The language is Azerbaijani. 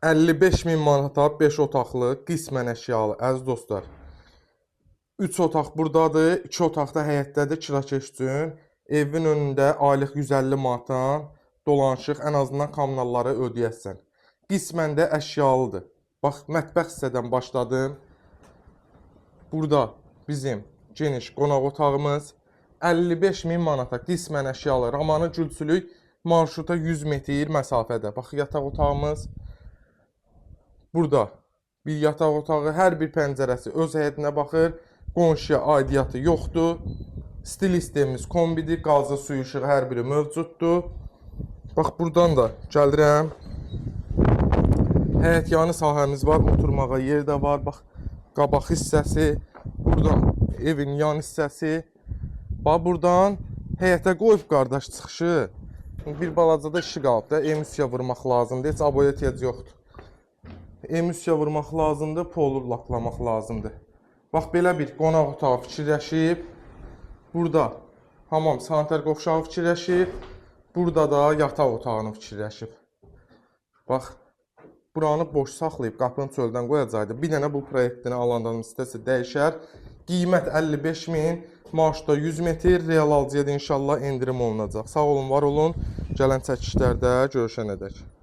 55 min manata 5 otaqlı, qismən əşyalı, əziz dostlar. 3 otaq buradadır, 2 otaq da həyətdədir kirakeş üçün. Evin önündə aylıq 150 manatdan dolanışıq, ən azından kommunalları ödəyəsən. Qismən də əşyalıdır. Bax, mətbəx hissədən başladım. Burada bizim geniş qonaq otağımız. 55 min manata qismən əşyalı. Romanı gülçülük marşruta 100 metr məsafədə. Bax, yataq otağımız. Burada bir yataq otağı, hər bir pəncərəsi öz həyətinə baxır. Qonşuya aidiyyatı yoxdur. Stil sistemimiz kombidir, qazı, suyu, işığı hər biri mövcuddur. Bax, buradan da gəlirəm. Həyət yanı sahəmiz var, oturmağa yer də var. Bax, qabaq hissəsi, buradan evin yan hissəsi. Bax, buradan həyətə qoyub qardaş çıxışı. Bir balaca da işi qalıb da, emulsiya vurmaq lazımdır. Heç aboya ehtiyac yoxdur. Emulsiya vurmaq lazımdır, polu laklamaq lazımdır. Bax, belə bir qonaq otağı fikirləşib. Burada hamam sanitar qovşağı fikirləşib. Burada da yataq otağını fikirləşib. Bax, buranı boş saxlayıb qapını çöldən qoyacaqdı. Bir dənə bu proyektini alandan istəsə dəyişər. Qiymət 55 min, maaş da 100 metr, real alıcıya da inşallah endirim olunacaq. Sağ olun, var olun. Gələn çəkilişlərdə görüşənədək.